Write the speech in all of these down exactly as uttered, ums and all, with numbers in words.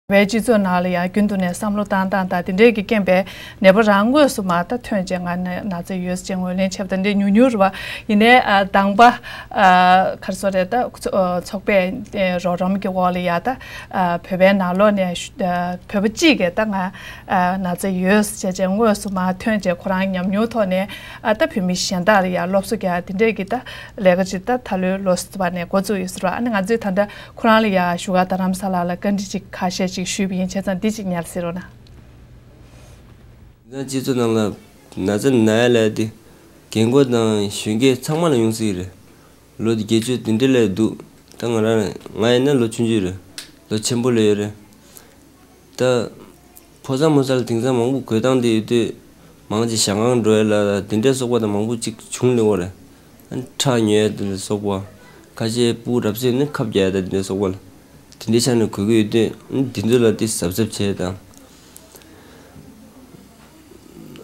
བོད་པའི་སྤྱི་ཚོགས་ནང་ལ་ཡང་རྒྱུན་དུ་ནས་བསམ་བློ་བཏང་སྟངས་དང་དེ་འདྲའི་གི་རྐྱེན་པས་ནད་པ་རང་དངོས་སུ་མར་ད་ཐོན་བྱས་ང་ན་ན་ཚ་ཡོད་ཅེས་ངོས་ལེན་བྱས་པ་དེ་འདྲའི་ཉུང་ཉུང་རེད་བ། ཡིན་ནའི་ཨ་དང་པ་ཨ་ག་རེ་ཟེར་རེད། ད་ཚོ་ཚོགས་པའི་ཨེ་རོགས་རམ་གྱི་འོག་ལ་ཡ་ད་ཨ་བོད་པའི་ནང་ལོགས་ནས་ཨ་བོད་པ་གཅིག་གིས་ད་ང་ཨ་ན་ཚ་ཡོད་ཅེས་བྱས་དངོས་སུ་མར་ཐོན་བྱས་ཁོ་རང་ཉམས་མྱོང་ཐོག་ནས་ཨ་ད་བོད་མི་གཞན་དག་ལ་ཡ་སློབ་གསོ་རྒྱག་དེ་འདྲའི་གི་ད་ལས་ཀ་ཅིག་ད་ད་ལོའི་ལོ་གསར་པ་ནས་འགོ་བཙུགས་ཡོད་ཟེར་བ། ཨ་ནི་ང་ཚོས་ད་ལྟ་ཁོ་རང་ལ་ཡ་བཞུགས་སྒར་རྡ་རམ་ས་ལ་ལ་བཀའ་འདྲི་ཅིག་ཁ་ཤས་ཅིག་ཞུས་པ་ཡིན། བྱས་ཙང་འདི་ཅིག་ཉར་ཟེར་རོགས་གནང་། དེང་སང་སྤྱི་ཚོགས་ནང་ལ་ན་ཚ་ན་ཡ་ལབ་ཡ་དེ་རྒན་རྒོན་དང་གཞོན་སྐྱེས་ཚང་མ་ལ་ཡོང་སྲིད་རེད། ལོ་དེ་བརྒྱད་ཅུ་དེ་འདྲ་ལ་འདུག་ད་ང་རང་ང་ཡིན་ན་ལོ་ཆུང་ཆུང་རེད། ལོ་ཆེན་པོ་ལ་ཡོད་རེད། ད་ཕོ་གསར་མོ་གསར་ལ་དེང་སང་མང་པོ་འགོས་སྟངས་དེ་ཡོད་དུས་མང་ཆེ་ཞང་ཁང་འགྲོ་ཡ་ལ་དེ་འདྲའི་སོགས་པ་དང་མང་པོ་ཅིག་བྱུང་ལེ་བོ་རེད། ཨ་ཁྲག་ཉོ་ཡ་དེ་ལ་སོགས་པ། ཁ་ཤས་སྤུ་གུ་རབ་གསོན་ནི་ཁབ་རྒྱག་ཡ་དང་དེ་འདྲའི་སོགས་པ་ལ་དེ་འདྲའི་ཆ་ནས་འགོས་ཀྱི་ཡོད་དུས་ཨ་དེ་ཚོ་ལ་དེ་གཟབ་གཟབ་བྱས་དང་།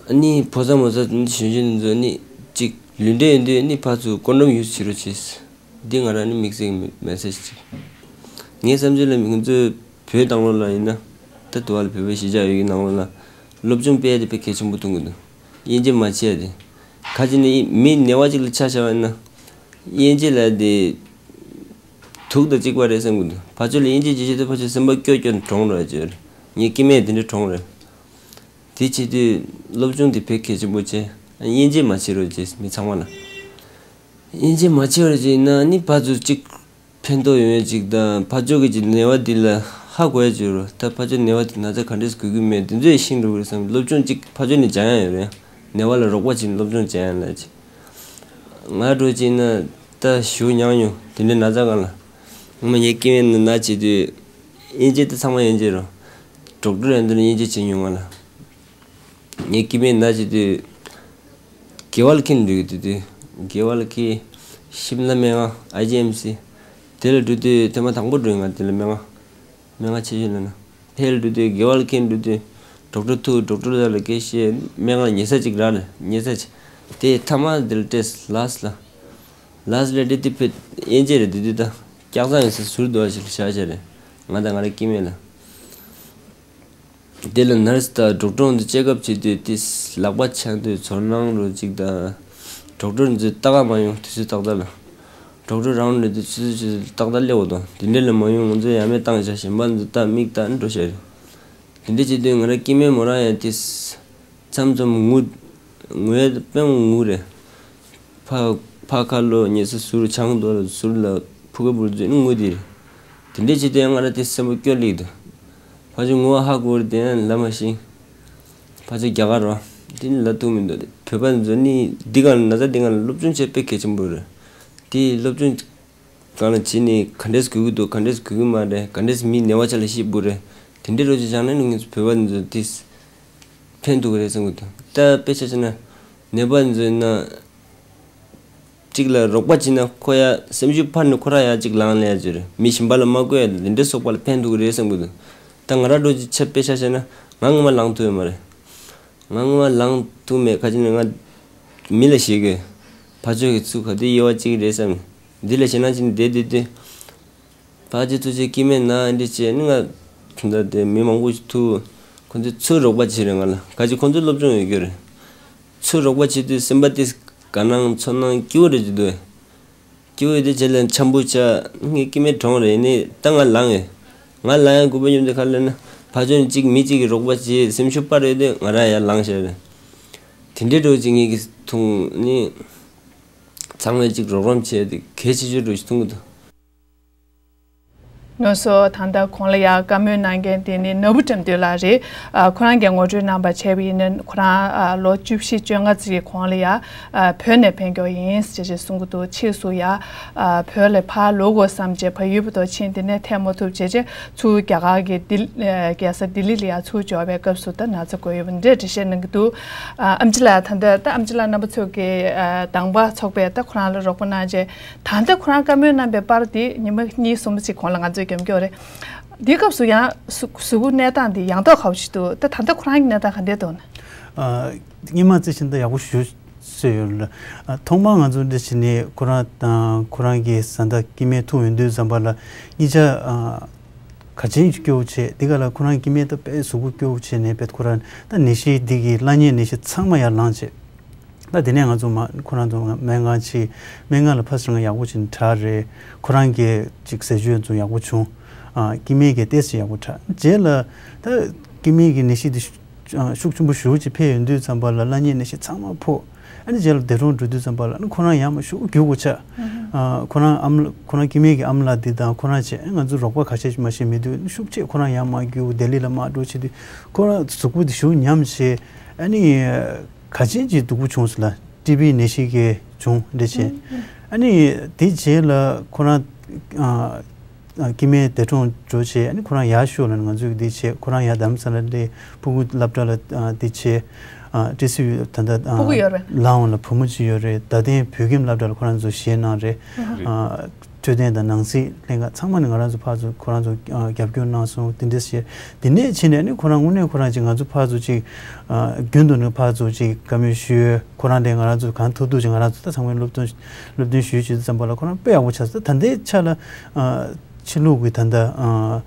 ཨ་ནི་ཕོ་གསར་མོ་གསར་དེ་ཚོ་གཞོན་གཞོན་དེ་ཚོ་ཨ་ནི་ཅིག་ལུས་འབྲེལ་ཡོད་དུས་ཨ་ནི་ཕར་ཚུར་ཀོན་ཌོམ་ཡུ་སི་བྱེད་རོགས་བྱས། འདི་ང་རང་ནི་དམིགས་བསལ་གྱི་མེ་སེ་ཇི་ཅིག་ངའི་བསམ་ཚུལ་ལ་ང་ཚོའི་བོད་ནང་ལོགས་ལ་ཡིན་ན་ད་དུ་བ་ལ་བོད་པའི་གཞིས་ཆགས་ཡོད་ཀྱི་ནང་ལོགས་ལ་སློབ་སྦྱོང་སྤེལ་དེ་དཔེ་གལ་ཆེན་པོ་མཐོང་གི་འདུག་དབྱེ་འབྱེད་མ་བྱས་ཏེ། ག་ཅི་ནི་མི་ནད་པ་ཅིག་ལ་ཆ་བཞག་པ་ཡིན་ན་དབྱེ་འབྱེད་ལ་དེ་དུག་དང་གཅིག་པ་རེད་བསམ་གི་འདུག་ཕར་ཕྱོགས་ལ་དབྱེ་འབྱེད་བྱེད་ཆེད་དུ་ཕར་ཕྱོགས་སེམས་པ་སྐྱོ་སྐྱོ་གྲོངས་རོགས་བྱས་རེད། ངའི་སྐྱེ་དམན་དེ་འདྲ་གྲོངས་རེད། དེ་བྱེད་དུས་སློབ་སྦྱོང་དེ་དཔེ་གལ་ཆེན་པོ་བྱས། དབྱེ་འབྱེད་མ་བྱེད་རོགས་བྱས་མི་ཚང་མ་ལ། དབྱེ་འབྱེད་མ་བྱེད་པར་བྱས་ན་ནི་ཕར་ཚུར་གཅིག་ཕན་ཐོགས་ཡོང་ཡ་གཅིག་དང་ཕར་ཕྱོགས་ཀྱི་གཅིག་ནད་པ་འདི་ལ་ཧ་གོ་ཡ་གཅིག་རོ། ད་ཕར་ཕྱོགས་ནད་པ་འདི་ན་ཚ་ག་འདྲས་འགོས་ཀྱི་མེད་འདི་ཚོ་ཡང་ཤེས་འགྲོ་གི་རེད་བསམ། སློབ་སྦྱོང་གཅིག་ཕར་ཕྱོགས་ནས་སྦྱང་ཡ་ཡོད་རེད། ནད་པ་ལ་རོགས་པ་བྱེད་ནས་སློབ་སྦྱོང་སྦྱང་ཡ་ལ་ཅིག་ང་འགྲོ་ཅིག་ན་ད་ཞུ་མྱང་མྱོང་དེ་འདྲའི་ན་ཚ་གང་ལ་ངོ་མ་ངའི་སྐྱེ་དམན་ན་ན་བྱེད་དུས་དབྱེ་འབྱེད་དེ་ཚང་མ་དབྱེ་འབྱེད་རོ། ཌོག་ཊར་ཡང་འདི་ནས་དབྱེ་འབྱེད་བྱེད་མྱོང་ང་ལ། ངའི་སྐྱེ་དམན་ན་བྱེད་དུས། དགེ་བ་ལ་ཁེན་འདུག་དེ་དུས། དགེ་བ་ལ་ཁེ། ཤིམ་ལ་སྨན་ཁང་ཨའི་ཇི་ཨེམ་སི། དེ་ལ་འགྲོ་དུས་ཐེངས་མ་དང་པོ་འགྲོ་ཡིན་ང་དེ་ལ་སྨན་ཁང་། སྨན་ཁང་ཆེ་ཤོས་ལ་ན། དེ་ལ་འགྲོ་དུས་དགེ་བ་ལ་ཁེན་འགྲོ་དུས། ཌོག་ཊར་ཐུག་ཌོག་ཊར་ལ་ལ་སྐད་བཤད་སྨན་ཁང་ཉེ་ས་ཅིག་རག་ལ་ཉེ་ས་ཅིག་དེ་ཐ་མ་དེ་ལ་སྤྲད་ལཱ་སི་ལ། ལཱ་སི་ལ་འདྲེ་དེ་ཕེ་དབྱེ་འབྱེད་རེད་དེ་དུས་ད། སྐྱག་ཚང་ཡོད་ས་ཟུར་དུ་བ་ཞིག་ལ་བཞག་བཞག་རེད། ང་དང་ང་རའི་སྐྱེ་དམན་ལ། དེ་ལ་ནར་སི་དང་ཌོག་ཊར་ཚོ་ཅེག་ཨབ་བྱེད་དུས་དེ་ལག་པ་འཆང་དུས་ཚོར་སྣང་རུ་གཅིག་དང་། ཌོག་ཊར་ཚོས་ལྟ་ག་མ་ཡོང་དུས་ཚོད་ཏག་ཏག་ལ། ཌོག་ཊར་རང་རེད་དུས་ཚོད་ཚོད་ཏག་ཏག་སླེབས་འོ་དང་དེ་འདྲ་ལ་མ་ཡོང་ང་ཚོས་ཡ་མེད་བཏང་བཞག་གཞན་པ་ཚོ་ལྟ་མིག་ལྟ་འགྲོ་བཞག་རེད། དེ་འདྲ་བྱེད་དུས་ང་ར་སྐྱེ་དམན་མོ་རང་ཡང་དེ། མཚམས་མཚམས་ངུ། ངུ་ཡ་དཔེ་མོ་ངུ་རེད། ཕ་ཕ་ཁ་ལོ་ཉེ་ས་ཟུར་ཆང་རྡོ་ལ་ཟུར་ལ་ཕུ་ག་བུར་འཛུལ་ནི་ངུ་དེ་རེད། དེ་འདྲ་བྱེད་དུས་ང་ར་དེ་སེམས་པ་སྐྱོ་ལེགས་འདུག་ཕ་ཆུ་ངུ་བ་ཧ་གོ་རེད་དེ་ལ་མ་ཤེས། ཕ་ཆུ་རྒྱ་གར་རོ། དེ་ནི་ལ་ཐུག་མི་འདུག་བོད་པ་འཛོ་ནི་འདི་ག་ན་ཚ་འདི་ག་ལ་སློབ་སྦྱོང་བྱེད་དཔེ་གལ་ཆེན་པོ་རེད། དེ་སློབ་སྦྱོང་གང་ལ་བྱེད་ནི་ག་འདྲས་དགོས་ཀྱི་འདུག་ག་འདྲས་དགོས་ཀྱི་མ་རེད། ག་འདྲས་མི་ནད་པ་ཆ་ལ་ཤེས་དགོས་རེད། དེ་འདྲས་རོ་ཅིག་སྦྱང་ན་ནི་ངེད་ཚོ་བོད་པ་འཛོ་དེ་ཕན་ཐོགས་ཀྱི་རེད་བསམ་གྱི་འདུག་ད་དཔེ་ཆ་བྱས་ན་ནད་པ་འཛོ་ན། གཅིག་ལ་རོགས་པ་བྱེད་ན་ཁོ་ཡ་སེམས་ཤུགས་འཕར་ནས་ཁོ་ར་ཡ་གཅིག་ལངས་ལས་ཡ་ཅིག་རེད། མི་གཞན་པ་ལ་མ་བསྐུར་ཡ་དེ་འདྲ་སོགས་པ་ལ་ཕན་ཐོགས་ཀྱི་རེད་བསམ་གྱི་འདུག་ད་ང་ར་འགྲོ་ཅིག་ཆ་དཔེ་ཆ་བཤད་ན་ང་ངོ་མ་ལངས་ཐུབ་ཡོད་མ་རེད། ང་ངོ་མ་ལངས་ཐུབ་མེད་ཁ་ཅིག་ནས་ང་མི་ལ་ཞེད་གི་ཕ་ཆོས་ཀྱི་ཚུགས་ག་དེ་དབྱེ་བ་གཅིག་རེད་བསམ་ནས་འདི་ལ་ཞེད་སྣང་བྱས་ནས་བསྡད་བསྡད་དུས། ཕལ་ཆེར་ཐུགས་རྗེ་སྐྱེ་དམན་ན་འདི་བྱས་ནི་ང་ད་དེ་མི་མང་པོ་ཞིག་ཐུག་ཁོ་ཚོས་ཚུར་རོགས་པ་བྱེད་རེད་ང་ལ་ག་ཅི་ཁོ་ཚོས་སློབ་སྦྱོང་ཡོད་རྒྱུ་རེད། ཚུར་རོགས་པ་བྱེད་དུས་སེམས་པ་དེ་དགའ་སྣང་ཚོར་སྣང་སྐྱིད་པོ་རེད་ཅིག་འདུག་སྐྱིད་པོ་ཡོད་དེ་བྱས་ལ་འཆམ་པོ་བྱ་ངའི་སྐྱེ་དམན་གྲོངས་རེད་ནི་ད་ང་ལངས་ཡོད། ང་ལངས་ཡ་དགོས་པ་སྙམ་དུ་ག་ལ་ན་ཕ་ཆོས་ནི་གཅིག་མི་གཅིག་གིས་རོགས་པ་བྱེད་སེམས་ཤུགས་སྤར་ཡོད་དེ་ང་རང་ཡར་ལངས་བྱས་རེད། དེ་འདྲའི་འགྲོ་ཅིག་ངེད་ཀྱི་ཐུང་ནི། ཚང་མས་གཅིག་རོགས་རམ་བྱས་ཏེ་གལ་ཆེ་ཤོས་འགྲོ་ཞིག་མཐོང་གི་འདུག་དངོས་སུ་ད་ལྟ་གོང་ལ་ཡང་བཀའ་མོལ་གནང་མཁན་དེ་ནི་ནོར་བུ་དགྲ་འདུལ་ལགས་རེད། ཨ་ཁོ་རང་གིས་ངོ་སྤྲོད་གནང་པ་བྱས་པ་ཡིན་ན་ཁོ་རང་ཨ་ལོ་བཅུ་བཞི་བཅོ་ལྔ་ཙམ་གྱི་གོང་ལ་ཡང་ཨ་བོད་ནས་ཕེབས་མཁན་ཡིན་ཞེས་ཞེས་གསུང་གི་འདུག་ཕྱིས་སུ་ཡང་ཨ་བོད་ལ་ཕར་ལོག་དགོས་བསམ་བྱས་ཕ་ཡུལ་བར་དུ་ཕྱིན་དེ་ནས་ཐད་མ་ཐུབ་བྱས་རྗེས་ཚུར་རྒྱ་གར་གྱི་ལྡི་ཨ་རྒྱལ་ས་ལྡི་ལི་ལ་ཡང་ཚུར་འབྱོར་བའི་སྐབས་སུ་ད་ན་ཚ་འགོས་ཡོད་པ་འདྲ་འགྲེལ་བཤད་གནང་གི་འདུག་ཨ་ཨེམ་ཆི་ལགས་ད་ལྟ་ད་ཨེམ་ཆི་ལགས་རྣམ་པ་ཚོ་གིས་ཨ་དང་པ་ཚོགས་པས་ད་ཁོ་རང་ལ་རོགས་པ་གནང་རྗེས། ད་ལྟ་ཁོ་རང་བཀའ་མོལ་གནང་པའི་པར་འདི་ཉི་མ་གཉིས་གསུམ་ཞིག་གོང་ལ་ང་ཚོས་རྒྱབ་སྐྱོར་རེད། འདིའི་སྐབས་སུ་ཡང་གཟུགས་གཟུགས་པོ་གནས་སྟངས་འདི་ཡང་དག་ག་བ་ཞིག་འདུག་ད་ད་ལྟ་ཁོ་རང་གི་གནས་སྟངས་ག་འདྲས་འདུག་ན། ཨ། སྔོན་མ་རྩི་ཤིང་ད་ཡག་པོ་ཞུ་སྲོལ་ཡོད་ལ། ཨ། ཐོག་མར་ང་ཚོ་འདི་བྱས་ནས་ཁོ་རང་དང་ཁོ་རང་གི་བཟའ་ཟླ་སྐྱེ་དམན་ཐུག་ཡོང་དུས་ཙམ་པ་ལ་གཉིས་ཆ། ཨ། ག་ཅན་ཅིག་སྐྱོ་བོ་བྱས། དེ་ག་ལ་ཁོ་རང་སྐྱེ་དམན་ད་དཔེ་གཟུགས་པོ་སྐྱོ་བོ་བྱས་ནས་དཔེ་ཁོ་རང་ད་ནད་གཞི་འདི་གི་བླ་གཉན་ནད་གཞི་ཚང་མ་ཡར་ལངས་བྱས། ད་དེ་ནས་ང་ཚོ་མ་ཁོ་རང་ཚོ་སྨན་ཁང་ཕྱིན། སྨན་ཁང་ལ་ཕར་ཚུར་ཡག་པོ་ཅིག་དྲག་རེད། ཁོ་རང་གི་ཅིག་ཟས་སྤྱོད་ཚོ་ཡག་པོ་བྱུང་། ཨ་སྐྱེ་དམན་གྱི་ཏོག་ཙམ་ཡག་པོ་དྲག་རྗེས་ལ་ད་སྐྱེ་དམན་གྱི་ནད་གཞི་འདི་ཤུགས་ཆེན་པོ་ཞེ་པོ་ཅིག་འཕེལ་ཡོང་དུས་ཙམ་པ་ལ་བླ་གཉན་ནད་གཞི་ཚང་མ་ཕོག་ཨ་ནི་རྗེས་ལ་འདས་གྲོངས་འགྲོ་དུས་ཙམ་པ་ལ་ཨ་ནི་ཁོ་རང་ཡར་མར་ཤུགས་རྒྱུག་དགོས་ཆགས། ཨ་ཁོ་རང་ཨ་མ་ལ་ཁོ་རང་སྐྱེ་དམན་གྱི་ཨ་མ་ལགས་འདི་དང་ཁོ་རང་བྱས་ཨ་ང་ཚོ་རོགས་པ་ཁ་ཤས་ཤིག་མ་ཤེས་མི་འདུག་ཤུགས་ཆེ་ཁོ་རང་ཡར་མར་རྒྱུག་ལྡི་ལི་ལ་མར་འགྲོ་བྱེད་དུས་ཁོ་རང་གཟུགས་པོ་འདི་ཤུགས་ཉམས་བྱས། ཨ་ནི་ག་ཅན་ཅིག་སྡུག་པོ་བྱུང་སོང་ལ་ཊི་བི་ནད་གཞི་གི་བྱུང་འདྲ་བྱས། ཨ་ནི་དེ་རྗེས་ལ་ཁོ་རང་ཨ། ཨ་སྐྱེ་དམན་འདས་གྲོངས་འགྲོ་བྱས་ཨ་ནི་ཁོ་རང་ཡར་ཤོག་ལ་ང་ཚོས་འདི་བྱས། ཁོ་རང་ཡར་རྡ་རམ་ས་ལ་ལ་ཕྲུ་གུ་སློབ་གྲྭ་ལ་ཨ་འདི་བྱས། ཨ་ཊི་སི་ཡུ་ད་ལྟ་ཨ་ཕྲུ་གུ་ཡོད་རེད། ལའང་ལ་བུ་མོ་གཅིག་ཡོད་རེད། རྡ་སྟེང་བོད་ཁྱིམ་སློབ་གྲྭ་ལ་ཁོ་རང་ཚོ་གཞས་གནང་རེད། ཨ་འཕྲོད་བསྟེན་དང་ནང་སྲིད་ལྷན་ཁག་ཚང་མ་ནས་ང་རང་ཚོ་ཕར་ཚུར་ཁོ་རང་ཚོ་ཨ་རྒྱབ་སྐྱོར་གནང་སོང་། དེ་འདྲ་བྱས། དེ་ནས་ཕྱིན་ནས་ཨ་ནི་ཁོ་རང་དངོས་གནས་ཁོ་རང་ཅིག་ང་ཚོ་ཕར་ཚུར་ཅིག་ཨ་རྒྱུན་དུ་ནས་ཕར་ཚུར་ཅིག་བཀའ་མོལ་ཞུས། ཁོ་རང་ལས་ང་རང་ཚོ་གང་ཐུབ་ཐུབ་ཅིག་ང་རང་ཚོ་ད་ཚང་མས་སློབ་སྟོན་སློབ་སྟོན་ཞུས་བྱས་ཙམ་པ་ལ་ཁོ་རང་དཔེ་ཡག་པོ་ཆགས་སོང་། ད་ལྟའི་ཆ་ལ་ཨ་ཕྱི་ལུགས་ཀྱི་ད་ལྟ་ཨ་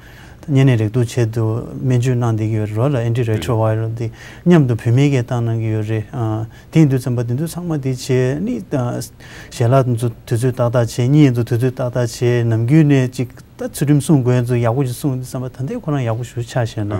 གཉན་ནད་རེག་དུག་ཆེད་དུ་སྨན་བཅོས་གནང་བསྡད་ཀྱི་ཡོད་རེད་ལ། ཨེན་ཊི་རེ་ཊོ་ཝའི་རལ་འདི་མཉམ་དུ་བོད་སྨན་གྱིས་བཏང་གནང་གི་ཡོད་རེད། ཨ་དེ་ཡིན་དུས་ཙམ་པ་དེ་ཚོ་ཚང་མ་དེ་བྱས་ནི་ཨ་ཞལ་ལག་དེ་ཚོ་དུས་ཚོད་ཏག་ཏག་བྱས། གཉིད་དེ་ཚོ་དུས་ཚོད་ཏག་ཏག་བྱས། ནམ་རྒྱུན་ནས་ཅིག་ད་ཚུལ་ཁྲིམས་སྲུང་དགོས་ཡ་ཚོ་ཡག་པོ་ཅིག་སྲུང་དུས་ཙམ་པ་ད་ལྟའི་ཁོ་རང་ཡག་པོ་ཞེ་པོ་ཆགས་བཞག་ན།